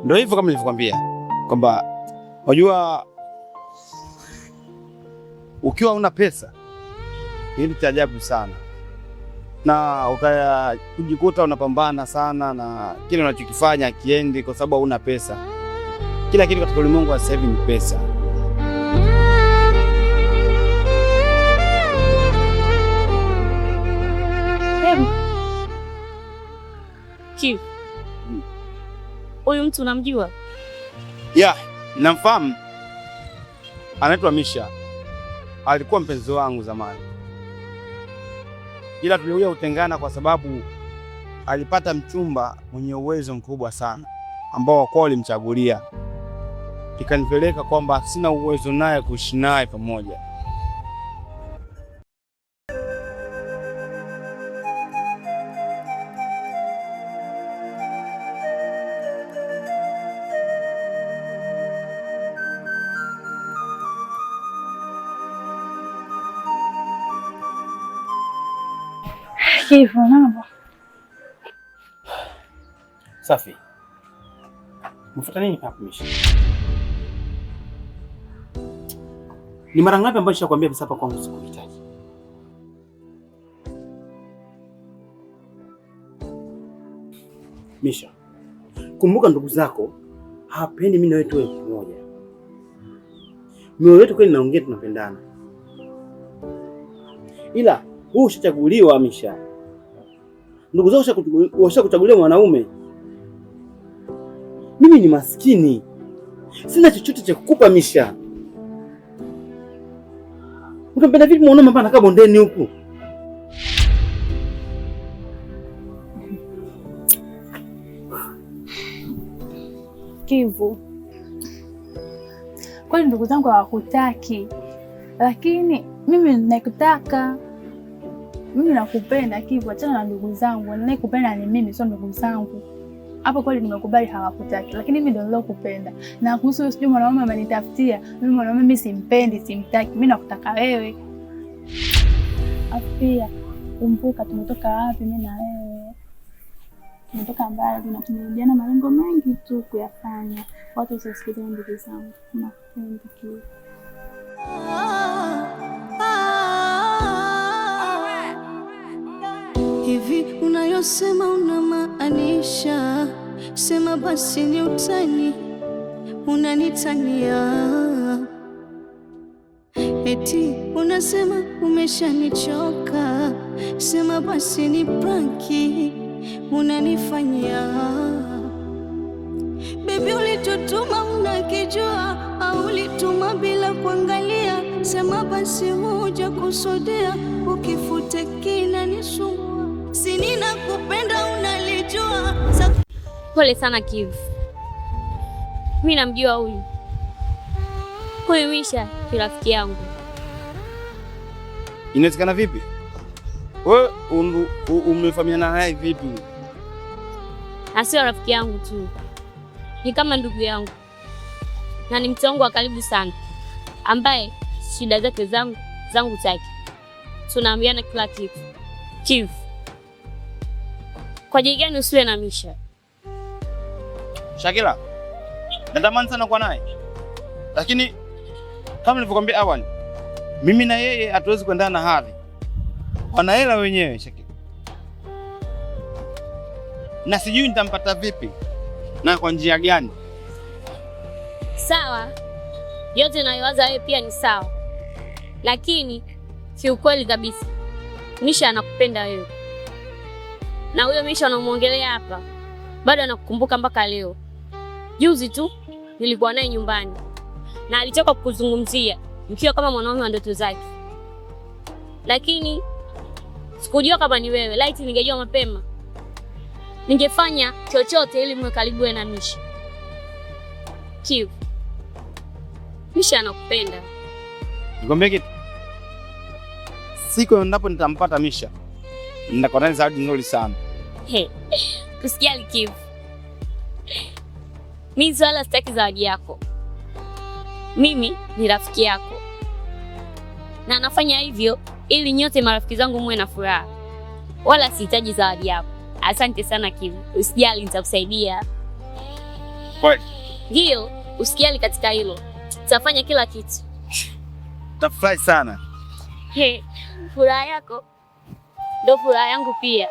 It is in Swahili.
Ndio hivyo kama nilivyokuambia kwamba unajua ukiwa una pesa hili cha ajabu sana, na ukajikuta unapambana sana na kile unachokifanya kiendi kwa sababu hauna pesa. Kila kitu katika ulimwengu wa sasa hivi ni pesa. Chief, huyu mtu unamjua? Yeah, namfahamu. Anaitwa Misha, alikuwa mpenzi wangu zamani, ila tulikuja kutengana kwa sababu alipata mchumba mwenye uwezo mkubwa sana ambao wakwao walimchagulia, ikanipeleka kwamba sina uwezo naye kuishi naye pamoja. Hivyo mambo safi. Mfuata nini hapa Misha? Ni mara ngapi ambayo nishakwambia pesa hapa kwangu sikuhitaji? Misha, kumbuka ndugu zako hawapendi mimi na wewe tuwe pamoja. Mioyo yetu kweli naongea, tunapendana, ila wewe ushachaguliwa Misha. Ndugu zako washakuchagulia mwanaume. Mimi ni maskini, sina chochote cha kukupa Misha. Utampenda vipi mwanaume ambaye anakaa bondeni huku? Kivu, kwani ndugu zangu hawakutaki, lakini mimi nakutaka. Mimi nakupenda Kivu, achana na ndugu zangu. Ninayekupenda ni mimi, sio ndugu zangu. Hapo kweli nimekubali hawakutaki, lakini mimi ndio nilokupenda. Na kuhusu sijui mwanaume amenitafutia mimi, mwanaume mimi simpendi, simtaki. Mimi nakutaka wewe. Pia kumbuka tumetoka wapi mimi na wewe. Tumetoka mbali na tumerudiana malengo mengi tu kuyafanya. Watu usisikilize ndugu zangu. Nakupenda Kivu. Hivi unayosema unamaanisha? Sema basi ni utani, unanitania eti unasema umeshanichoka. Sema basi ni pranki unanifanyia. Baby, ulichotuma unakijua, au ulituma bila kuangalia? Sema basi huja kusudia, ukifute kinanisumbua. Si ninakupenda unalijua. Pole sana Kivu, mi namjua huyu huyu Misha ni rafiki yangu. Inawezekana vipi? Wewe umefahamiana naye vipi? Na sio rafiki yangu tu, ni kama ndugu yangu na ni mtu wangu wa karibu sana, ambaye shida zake zangu zangu zake, tunaambiana kila kitu. Kivu, kwa ajili gani usiwe na Misha? Shakila, natamani sana kuwa naye, lakini kama nilivyokuambia awali, mimi na yeye hatuwezi kuendana na hadhi. Wana hela wenyewe Shakila, na sijui nitampata vipi na kwa njia gani. Sawa, yote unayowaza wewe pia ni sawa, lakini kiukweli kabisa Misha anakupenda wewe, na huyo Misha unamwongelea hapa bado anakukumbuka mpaka leo. Juzi tu nilikuwa naye nyumbani na alitoka kukuzungumzia mkiwa kama mwanaume wa ndoto zake, lakini sikujua kama ni wewe. Laiti ningejua mapema, ningefanya chochote ili mwe karibu wewe na Misha. Kivu, Misha anakupenda. Nikwambie kitu, siku endapo nitampata Misha, nitakuwa naye zawadi nzuri sana. He, usijali Kivu, mimi wala sitaki zawadi yako. Mimi ni rafiki yako na nafanya hivyo ili nyote marafiki zangu muwe na furaha, wala sihitaji zawadi yako. Asante sana Kivu, usijali, nitakusaidia. Kweli? Ndiyo, usijali katika hilo, tutafanya kila kitu. Tafurahi sana. He, furaha yako ndo furaha yangu pia.